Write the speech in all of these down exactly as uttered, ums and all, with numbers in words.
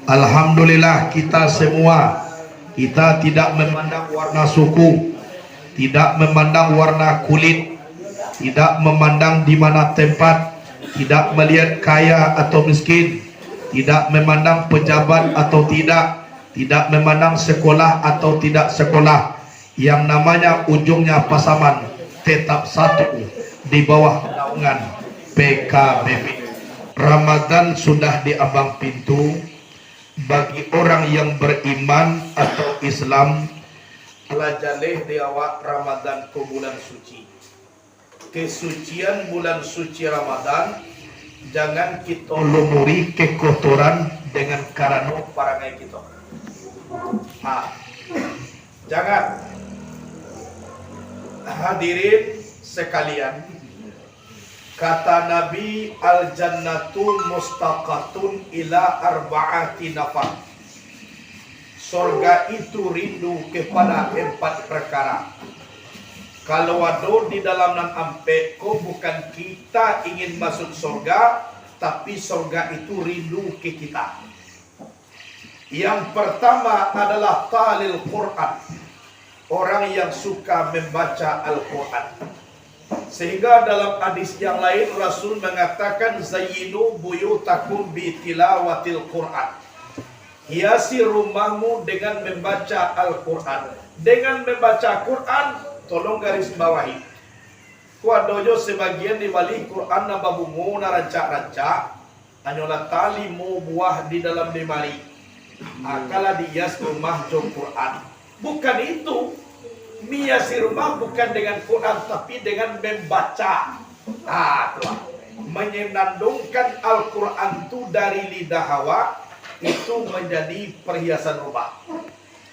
Alhamdulillah, kita semua, kita tidak memandang warna suku, tidak memandang warna kulit, tidak memandang di mana tempat, tidak melihat kaya atau miskin, tidak memandang pejabat atau tidak, tidak memandang sekolah atau tidak sekolah. Yang namanya ujungnya Pasaman tetap satu di bawah naungan P K B B. Ramadan sudah di ambang pintu. Bagi orang yang beriman atau Islam, lah jaleh di awak Ramadan ko bulan suci. Kesucian bulan suci Ramadan, jangan kito lumuri kekotoran dengan karano parangai kito. Ha, jangan. Hadirin sekalian, kata Nabi, "Al-jannatu mustaqatun ila arba'ati nafar." Sorga itu rindu kepada empat perkara. Kalau ado di dalam nan ampek ko, bukan kita ingin masuk sorga, tapi sorga itu rindu ke kita. Yang pertama adalah talil Quran, orang yang suka membaca Al-Quran. Sehingga dalam hadis yang lain, Rasul mengatakan, "Zayyinu buyutakum bi tilawatil Quran." Hiasi rumahmu dengan membaca Al-Quran. Dengan membaca Quran, tolong garis bawahi. Ko ado jo sebagian dibali Quran nan babungo, nan rancak-rancak, hanyolah talimo buah di dalam lemari. Ah, kalah dihias rumah jo Quran. Bukan itu. Mihiasi rumah bukan dengan Quran, tapi dengan membaca. Ah, tu lah. Menyenandungkan Al-Quran tu dari lidah awak, itu menjadi perhiasan rumah.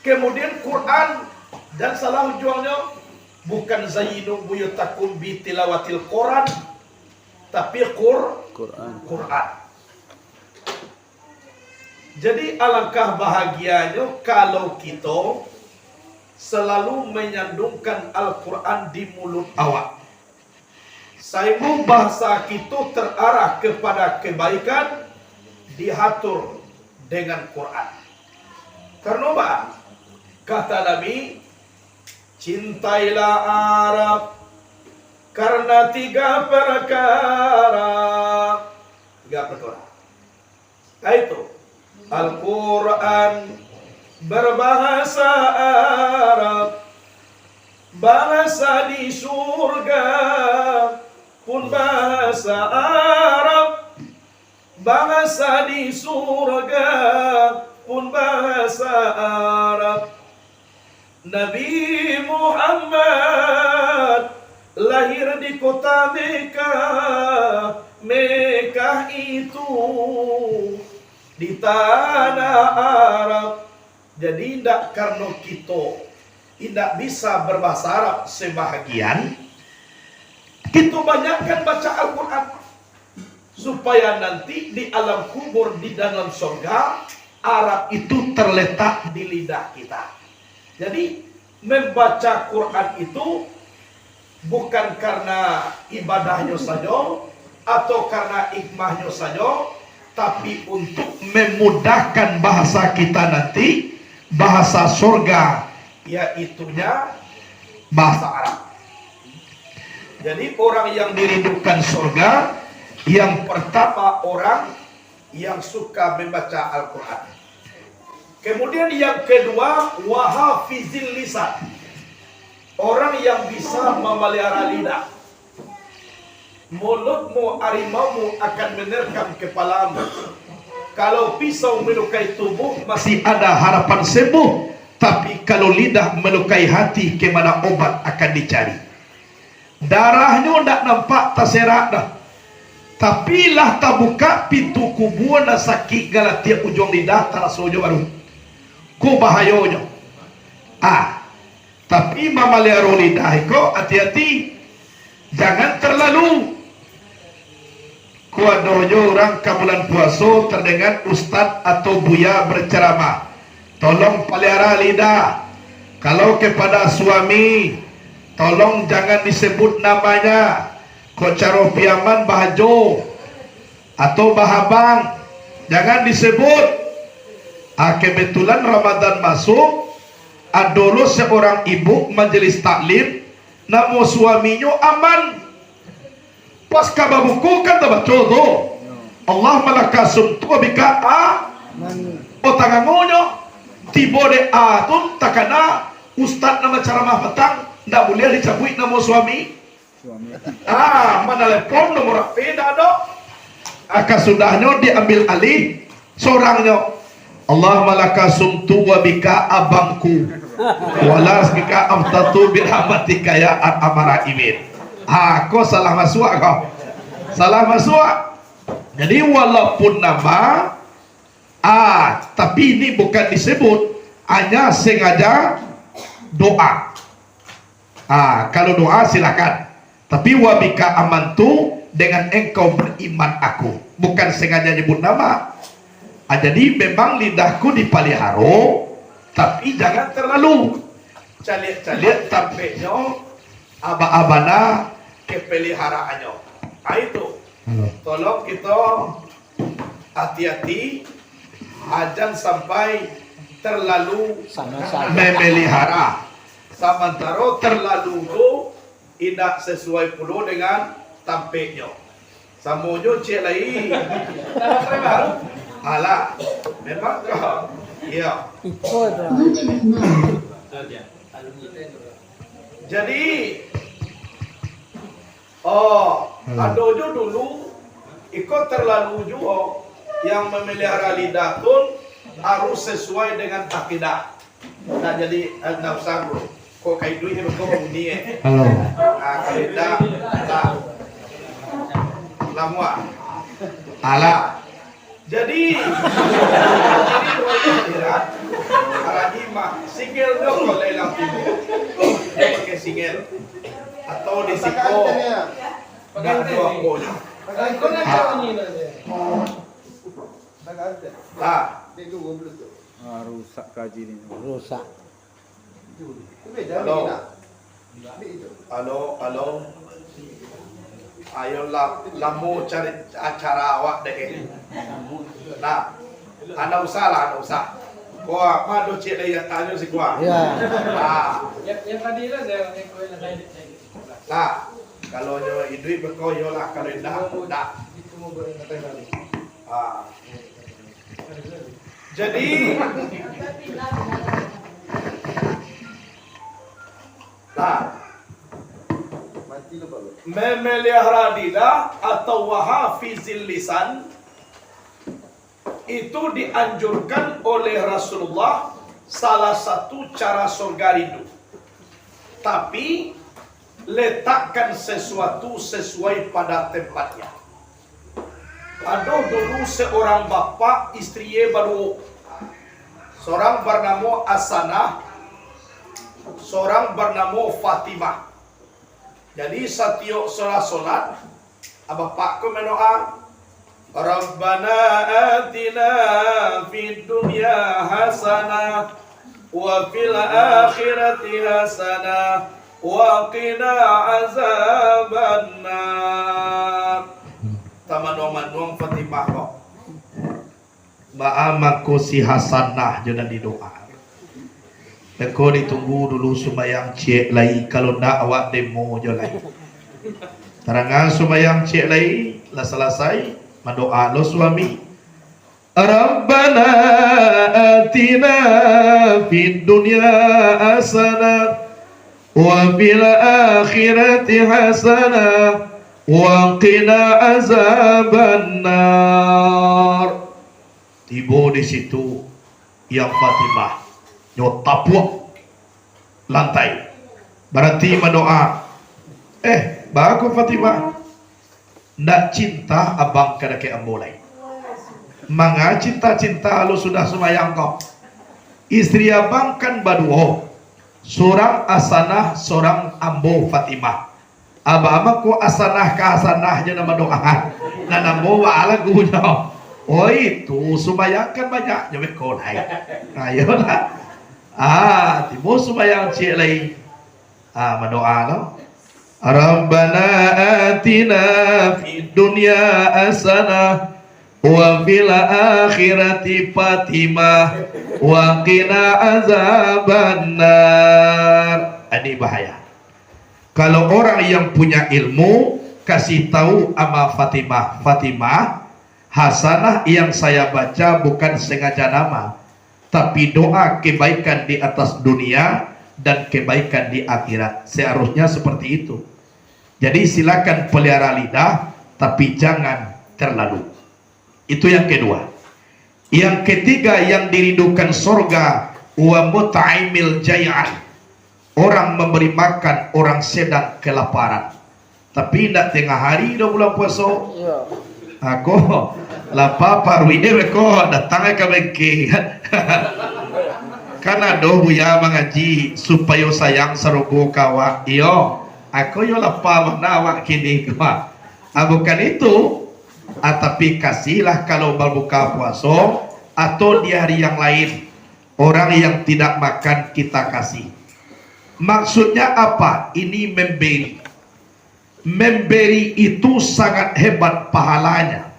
Kemudian Quran, dan salah ujuangnyo, bukan zayyinu buyutakum bi tilawatil Quran, tapi Qur-, Quran. Quran. Jadi, alangkah bahagianyo kalau kito selalu menyandungkan Al-Quran di mulut awak. Sainggo bahasa kito terarah kepada kebaikan, diatur dengan Quran. Karena apa? Kata Nabi, "Cintailah Arab karena tiga perkara." Tiga perkara. Yaitu, Al-Quran berbahasa Arab, bahasa di surga pun bahasa Arab, bahasa di surga pun bahasa Arab. Nabi Muhammad lahir di kota Mekah, Mekah itu di tanah Arab. Jadi, indak karano kito indak bisa berbahasa Arab sebahagian, kito banyakkan baca Al-Quran. Supaya nanti di alam kubur, di dalam sorga, Arab itu terletak di lidah kita. Jadi, membaca Quran itu bukan karena ibadahnyo sajo, atau karena hikmahnyo sajo, tapi untuk memudahkan bahasa kita nanti, bahasa sorga, yaitunya bahasa Arab. Jadi, orang yang dirindukan sorga, yang pertama orang yang suka membaca Al-Quran. Kemudian yang kedua, wahafizil lisan. Orang yang bisa memelihara lidah. Mulutmu harimaumu akan menerkam kepalamu. Kalau pisau melukai tubuh, masih ada harapan sembuh. Tapi kalau lidah melukai hati, kemana obat akan dicari? Darahnyo ndak nampak taserak doh. Tapi lah tabuka pintu kubua, nan sakik galatiak ujuang lidah, taraso jo baru. Ko bahayonyo. Ah, tapi mamaliharo lidah iko ati-ati. Jangan terlalu. Ko ado jo urang ka bulan puaso, terdengar ustaz atau buya berceramah, "Tolong palihara lidah." Kalau kepada suami, "Tolong jangan disebut namanya. Kok caro Piaman bahajo atau bahabang, jangan disebut." Ah, kebetulan Ramadan masuk, ado lo seorang ibu majelis taklim, namo suaminyo Aman. Pas ka babuko kan tabaco tu, "Allahumma laka sumtu wa bika a." Oh, tangangonyo, tibo dek a tu takana ustaz nan bacaramah patang, ndak buliah dicabuik namo suami. Ah, manalepon nomor H P ndak ado. Ah, kasudahnyo diambil alih sorangnyo. "Allahumma laka sumtu wa bika abangku. Wala rizqika aftatu birahmatika ya arhamar rahimin." Ha, ko salah masuak ko. Salah masuak. Jadi walaupun nama, ah, tapi ini bukan disebut, hanya sengaja doa. Ah, kalau doa silakan. Tapi wa bika amantu, dengan engkau beriman aku. Bukan sengaja nyebut nama. Ah, jadi memang lidahku dipaliharo, tapi jangan terlalu. Caliak-caliak tampeknyo, aba-abana kepeliharaannyo. Ah, itu. Tolong kito hati-hati, ajan sampai terlalu memelihara. Samantaro terlalu tu indak sesuai pulo dengan tampeknyo. Samo jo ciek lai. Alah, memang ko. Iyo. Jadi, oh, ado jo dulu, iko terlalu juo yang memelihara lidah tu harus sesuai dengan akidah. Nah, jadi, eh, ndak usah dulu. Kok ka iduik ni, kok bunyi, eh. Halo. Ah, kalau indak, tak. Lamuak. Alah. Jadi, jadi, Rahimah, singelnyo kok lai lah tibo. Dia pakai singel. Atau di siko. Ndak ado apo lah. Ah. Ah. Ah, rusak kaji ni. Rusak. Halo. Halo, halo. Ayolah, lamo cari acara awak dek. Nah, anda usah lah, anda usah. Kau apa do cek lai tanyo si kua? Ya. Ah. Yang, yang tadi lah saya, saya, saya, saya, saya. Nah, kalau nyo iduik beko, iyolah, kalau indak, indak. Ah. Jadi, nah, memelihara lidah atau wahafizil lisan itu dianjurkan oleh Rasulullah, salah satu cara surga rindu. Tapi, letakkan sesuatu sesuai pada tempatnya. Ado dulu seorang bapak, istrie baduo. Seorang bernamo Hasanah, seorang bernamo Fatimah. Jadi, satiok salat-salat, bapak ko mandoa, "Rabbana atina fid dunya hasanah, wa fil akhirati hasanah, wa qina azabannar." Tamanuang-manuang Fatimah ko. Baa mangko si Hasanah jo nan didoa? Beko ditunggu dulu sumbayang ciek lai, kalau ndak awak demo jo lai. Tarangan sumbayang ciek lai, lah salasai, mandoa lo suami. Rabbana atina fid dunya hasanah wa fil akhirati hasanah wa qina azabannar. Tibo di situ, yang Fatimah nyo tapuak lantai. Baranti mandoa. Eh, baa ko Fatimah? Ndak cinta abang ka dakek ambo lai. Manga cinta-cinta lo sudah sumbayang ko. Istri abang kan baduo. Surang Hasanah, surang ambo Fatimah. Abah mangko Hasanah ka Hasanah jo nan mandoa. Nan ambo baa lagunyo. Oi, tu sumbayang kan banyak jo beko lai. Ayolah. Ah, tibo sumbayang ciek lai. Ah, mandoa lo. Rabbana atina fid dunya hasanah Wa fil akhirati Fatimah, wa qina azabannar. Ini bahaya. Kalau orang yang punya ilmu, kasih tahu ama Fatimah, "Fatimah, Hasanah yang saya baca bukan sengaja nama, tapi doa kebaikan di atas dunia dan kebaikan di akhirat." Seharusnya seperti itu. Jadi silakan pelihara lidah, tapi jangan terlalu. Itu yang kedua. Yang ketiga yang dirindukan sorga, wa mut'imil jai'an. Orang memberi makan orang sedang kelaparan. Tapi indak tengah hari doh bulan puaso. Iyo. Ako, lapa paruik dek ko, datang ka bengke. Kan ado buya mangaji supayo sayang sarugo ka awak. Iyo. Ako yo lapa bana awak kini ko. Ah, bukan itu. Ah, tapi kasihlah kalau berbuka puaso atau di hari yang lain. Orang yang tidak makan kita kasih. Maksudnya apa? Ini memberi. Memberi itu sangat hebat pahalanya.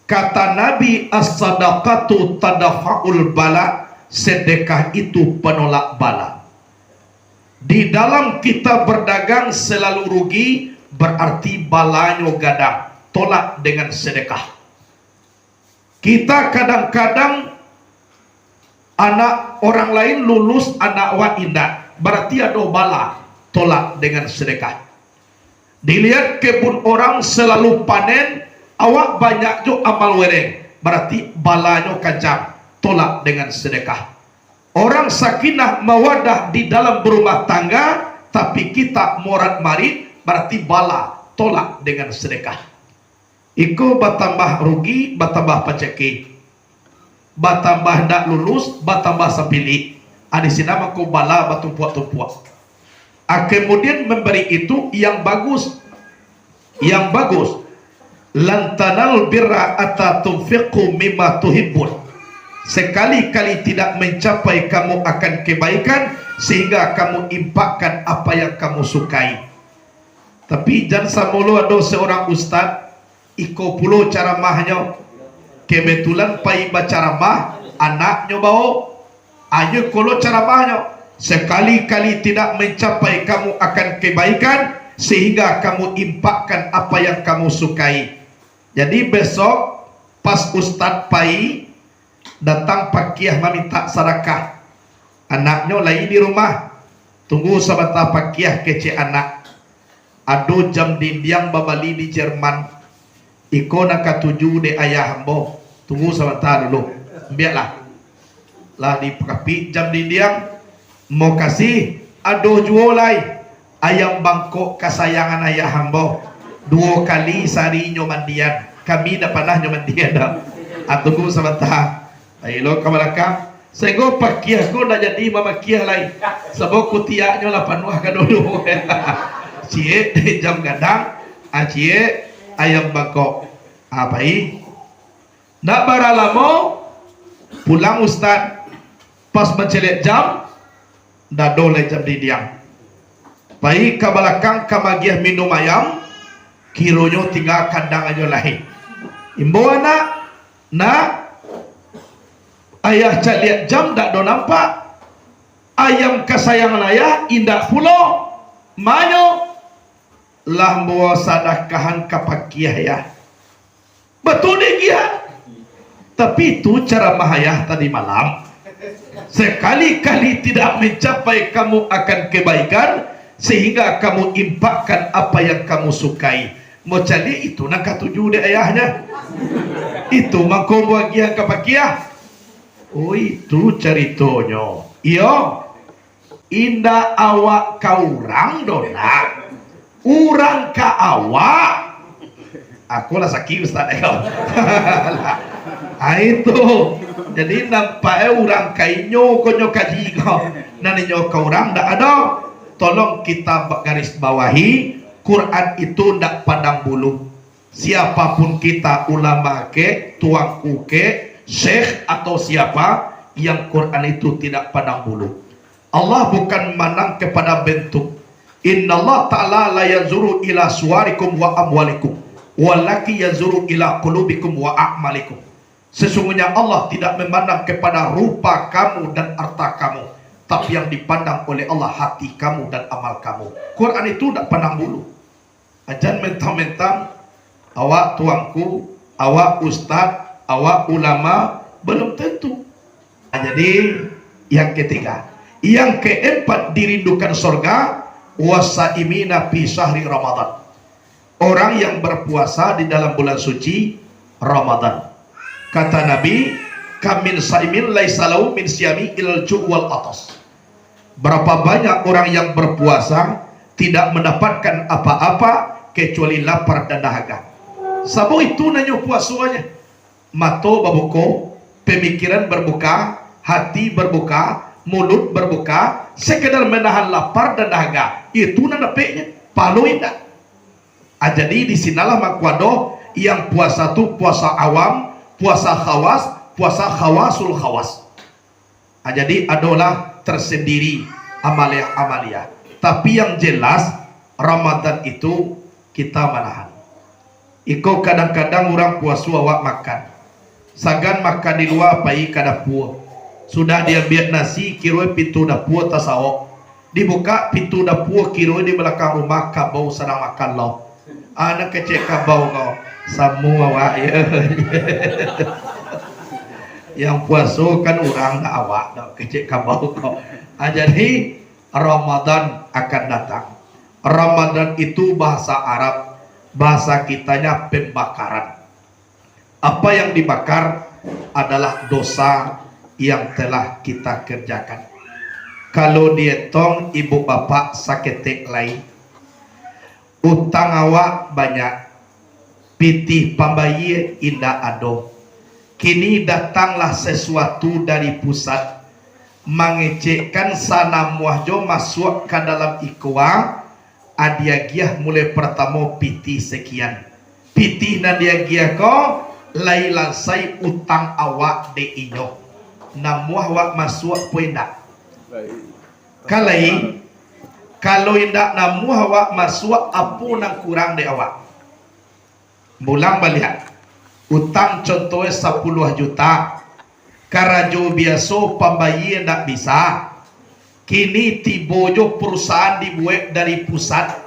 Kata Nabi, "As-sadaqatu tadfa'ul bala," sedekah itu penolak bala. Di dalam kita berdagang selalu rugi, berarti balanyo gadang, tolak dengan sedekah. Kita kadang-kadang anak orang lain lulus, anak awak indak, berarti ado bala, tolak dengan sedekah. Dilihat kebun orang selalu panen, awak banyak jo amal wereng, berarti balanyo kancang, tolak dengan sedekah. Orang sakinah mawadah di dalam berumah tangga, tapi kita morat marit, berarti bala, tolak dengan sedekah. Iko batambah rugi, batambah pacakik, batambah ndak lulus, batambah sapilik. Ah, di sinan mako bala batumpuak-tumpuak. Ah, kemudian memberi itu yang bagus, yang bagus. "Lan tanalul birra hatta tunfiqu mimma tuhibbun." Sekali-kali tidak mencapai kamu akan kebaikan sehingga kamu infakkan apa yang kamu sukai. Tapi jan samo lo ado seorang ustaz, iko pulo caramahnyo. Kebetulan pai bacaramah, anaknyo bawo. Ayo ko lo caramahnyo, "Sekali-kali tidak mencapai kamu akan kebaikan, sehingga kamu infakkan apa yang kamu sukai." Jadi besok pas ustaz pai, datang pakiah mamintak sadakah. Anaknyo lai di rumah. "Tunggu sabanta pakiah," kecek anak. "Ado jam dindiang babali di Jerman. Iko nan katuju dek ayah ambo. Tunggu sabanta dulu." Ambiaklah. Lah dipakapik jam dindiang. Mokasih, ado juo lai ayam bangkok kasayangan ayah ambo. Duo kali sahari nyo mandian. Kami ndak panah nyo mandian doh. Ah, tunggu sabanta. Pai lo ka balakang. Sahinggo pakiah ko ndak jadi mamakiah lai. Sabab kutiaknyo lah panuah ka dulu. Ciek jam gadang, ah, ciek ayam bangkok. Ah, pai. Ndak bara lamo, pulang ustaz. Pas mancaliak jam, ndak ado lai jam dindiang. Pai ka balakang ka magiah minum ayam, kironyo tingga kandang ajo lai. Imbau anak, "Nak, ayah caliak jam ndak ado nampak. Ayam kasayangan ayah indak pulo. Ma nyo?" "Lah ambo sadakahan ka pakiah, Yah." Batua dek Gihan. Tapi itu caramah ayah tadi malam. Sekali-kali tidak mencapai kamu akan kebaikan, sehingga kamu infakkan apa yang kamu sukai. Mau caliak itu nan katuju dek ayahnya. Itu mangko buah Gihan ka pakiah. Oh, itu caritonyo. Iyo. Indak awak ka urang doh, nak. Urang ka awak. Aku lah sakik, Ustaz, yo. Ah, itu. Jadi, nampak, eh, urang ka inyo, ko nyo kaji ko. Nan inyo ka urang, ndak ado. Tolong kita garis bawahi, Quran itu ndak pandang bulu. Siapapun kita, ulama kek, tuanku kek, syekh atau siapa, yang Quran itu tidak pandang bulu. Allah bukan mandang kepada bentuk. Innallaha ta'ala la yanzuru ila suwarikum wa amwalikum. Walakin yanzuru ila qulubikum wa a'malikum. Sesungguhnya Allah tidak memandang kepada rupa kamu dan harta kamu, tapi yang dipandang oleh Allah hati kamu dan amal kamu. Quran itu ndak pandang bulu. Jan mentang-mentang awak tuanku, awak ustaz, awak ulama, belum tentu. Jadi, yang ketiga, yang keempat dirindukan surga, wasaimina fi syahri Ramadan. Orang yang berpuasa di dalam bulan suci Ramadan. Kata Nabi, "Kam min saimin laisa lahu min siyami ilal ju' wal atas." Berapa banyak orang yang berpuasa tidak mendapatkan apa-apa kecuali lapar dan dahaga. Sabo itu nanyo puasonyo. Mato babuko, pemikiran berbuka, hati berbuka, mulut berbuka, sekedar menahan lapar dan dahaga. Itu nan dapeknyo, pahalo indak. Ah, jadi di sinalah mangko ado yang puasa tu puasa awam, puasa khawas, puasa khawasul khawas. Ah, jadi adolah tersendiri amaliah-amaliah. Tapi yang jelas, Ramadan itu kita manahan. Iko kadang-kadang urang puaso awak makan. Sagan makan di lua, pai ka dapua. Sudah diambiak nasi, kironyo pintu dapua tasawok. Dibukak pintu dapua, kironyo di balakang rumah kabau sadang makan lo. Ah, nan kecek kabau ko, samo awak, yo. Yang puaso kan urang, ndak awak, ndak kecek kabau ko. Ah, jadi, Ramadan akan datang. Ramadan itu bahasa Arab, bahasa kitanya pembakaran. Apa yang dibakar adalah dosa yang telah kita kerjakan. Kalau dietong ibu bapak saketek lai, utang awak banyak, pitih pambayie indak ado. Kini datanglah sesuatu dari pusat, mangecekkan sanamuah jo masuak ka dalam ikoa, a diagiah mulai partamo pitih sekian. Pitih nan diagiah ko, lai lansai utang awak dek inyo. Namuah awak masuak po indak? Lai. Ka lai, kalau indak namuah awak masuak, apo nan kurang dek awak? Bulang baliak. Utang contoh sapuluah juta. Karajo biaso pambayie ndak bisa. Kini tibo jo perusahaan dibuek dari pusat.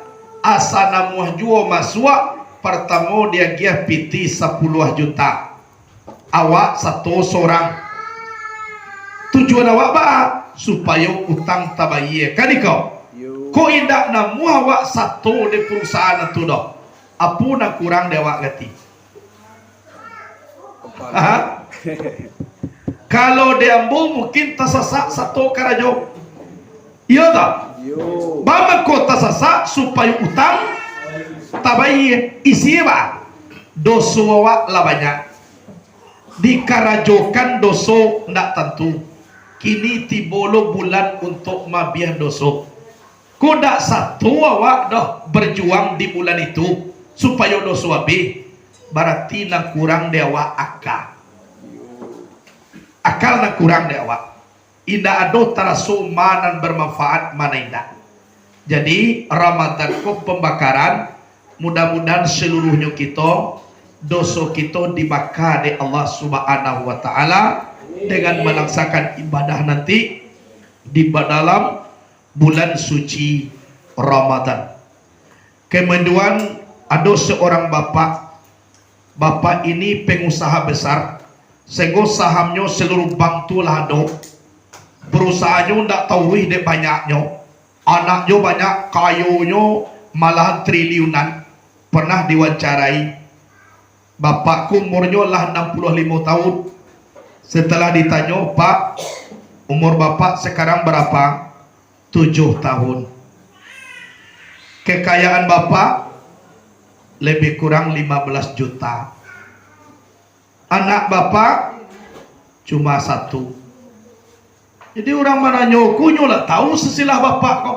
Asa namuah juo masuak, partamo diagiah pitih sapuluah juta. Awak sato sorang. Tujuan awak baa? Supayo utang tabayie. Kan iko? Yo. Kok indak namuah awak sato di perusahaan tu doh? Apo nan kurang di awak gati? Kepala. Aha. Kalau di ambo mungkin tasasak sato karajo. Iyo tak? Yo. Bamako tasasak supayo utang tabayie. Isi ba? Doso awak lah banyak. Dikarajokan doso ndak tantu. Kini tibo lo bulan untuak maabiah doso. Kok dak sato awak doh berjuang di bulan itu, supayo doso abih, barati nan kurang di awak aka. Aka nan kurang di awak. Indak ado taraso ma nan bermanfaat, ma nan indak. Jadi, Ramadan ko pembakaran, mudah-mudahan seluruhnyo kito, doso kito dibaka dek Allah Subhanahu wa Ta'ala dengan malaksakan ibadah nanti di dalam bulan suci Ramadan. Kemudian, ado seorang bapak. Bapak ini pengusaha besar, sehinggo sahamnyo seluruh bank tu lah ado. Perusahaannyo ndak taruih dek banyaknyo. Anaknyo banyak, kayonyo malahan triliunan. Pernah diwawancarai. Bapak ko umurnyo lah enam puluh limo tahun. Setelah ditanyo, "Pak, umur Bapak sekarang berapa?" "Tujuh tahun." "Kekayaan Bapak?" "Lebih kurang lima belas juta." "Anak Bapak?" "Cuma satu." Jadi urang mananyo ko, nyo lah tahu silsilah bapak ko.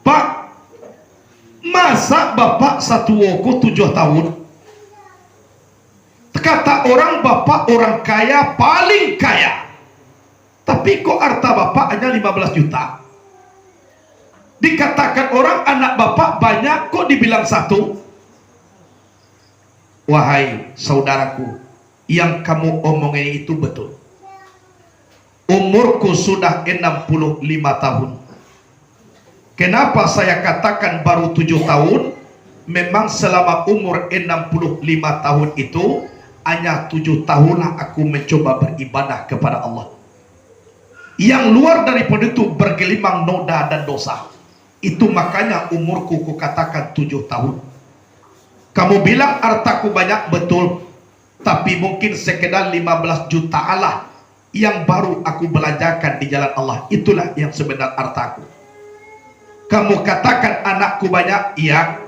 "Pak, masa bapak satuo ko tujuh tahun?" Kata orang, bapak orang kaya, paling kaya. Tapi kok harta bapak hanya lima belas juta? Dikatakan orang anak bapak banyak, kok dibilang satu? Wahai saudaraku, yang kamu omongin itu betul. Umurku sudah enam puluh lima tahun. Kenapa saya katakan baru tujuh tahun? Memang selama umur enam puluh lima tahun itu, hanya tujuh tahunlah aku mencoba beribadah kepada Allah. Yang luar daripada itu bergelimang noda dan dosa. Itu makanya umurku kukatakan tujuh tahun. Kamu bilang hartaku banyak, betul. Tapi mungkin sekedar lima belas juta lah yang baru aku belanjakan di jalan Allah. Itulah yang sebenar hartaku. Kamu katakan anakku banyak, iya.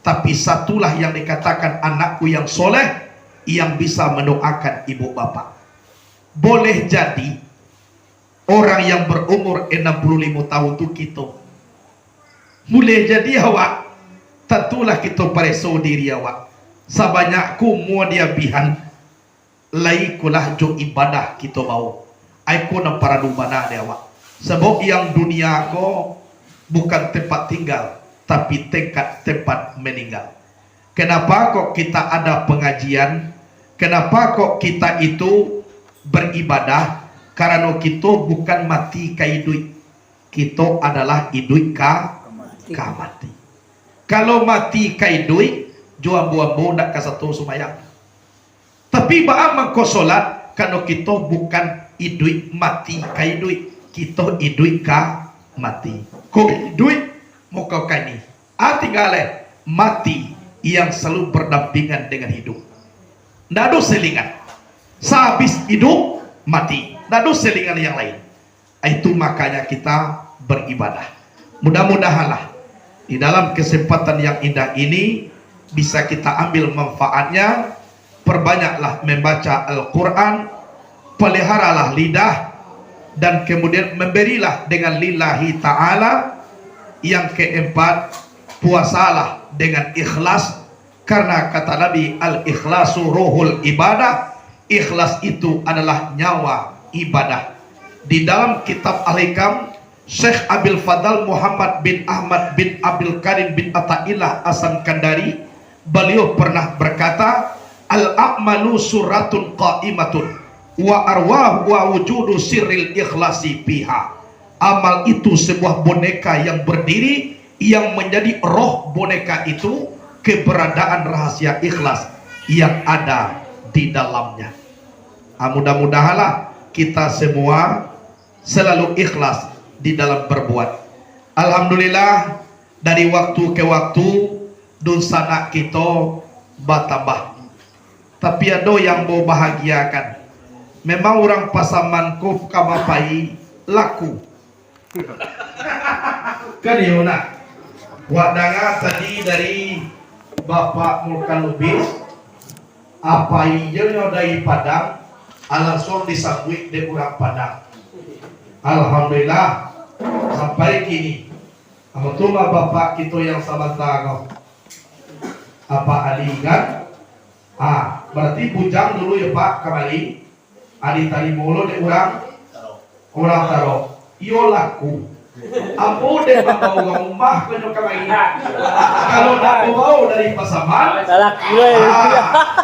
Tapi satulah yang dikatakan anakku yang soleh, yang bisa mendoakan ibu bapak. Boleh jadi orang yang berumur enam puluh lima tahun tu kito. Boleh jadi awak, tantulah kito pareso diri awak. Sabanyak ko umua diabihan, lai kolah jo ibadah kito bao. Ai ko nan paralu bana dek awak. Sabab yang dunia ko bukan tempat tinggal, tapi tengka-, tempat meninggal. Kenapa kok kita ada pengajian? Kenapa kok kita itu beribadah? Karano kito bukan mati ka iduik. Kito adalah iduik ka, ka mati. Kalau mati ka iduik, jo ambo-ambo ndak ka sato sumbayang. Tapi baa mangko solat, karano kito bukan iduik mati ka iduik, kito iduik ka mati. Kok iduik, mako kini. Ah, tingga lai mati yang selalu berdampingan dengan hidup. Ndak ado selingan. Sahabis hidup, mati. Ndak ado selingan yang lain. Itu makanya kita beribadah. Mudah-mudahanlah di dalam kesempatan yang indah ini bisa kita ambil manfaatnya, perbanyaklah membaca Al-Quran, peliharalah lidah, dan kemudian memberilah dengan lillahi ta'ala. Yang keempat, puasalah dengan ikhlas, karena kata Nabi, "Al-ikhlasu ruhul ibadah." Ikhlas itu adalah nyawa ibadah. Di dalam kitab Al-Hikam, Syekh Abil Fadal Muhammad bin Ahmad bin Abdul Karim bin Athaillah As-Sakandari, beliau pernah berkata, "Al-a'malu suratun qa'imatun, wa arwah wa wujudu sirril ikhlasi fiha." Amal itu sebuah boneka yang berdiri, yang menjadi roh boneka itu keberadaan rahasia ikhlas yang ada di dalamnya. Ah, mudah-mudahanlah kita semua selalu ikhlas di dalam berbuat. Alhamdulillah, dari waktu ke waktu, dunsanak kito batambah. Tapi ado yang ambo bahagiakan. Memang urang Pasaman ko ka bapayi laku. Kan iyo nah. Wak danga tadi dari Bapak Mulkan Lubis, apa iyo nyo dari Padang, ah, langsuang disambuik dek urang Padang. Alhamdulillah, sampai kini. Apo tu mah bapak kito yang sabanta ko? Apa Ali kan? Ah, berarti bujang dulu ya Pak, kamari. Ali tarimo lo dek urang, urang Taro. Iyo laku. Ambo dek mambao urang umah ko nyo kamari. Kalau ndak mambao dari Pasaman, Salah kira. Ah,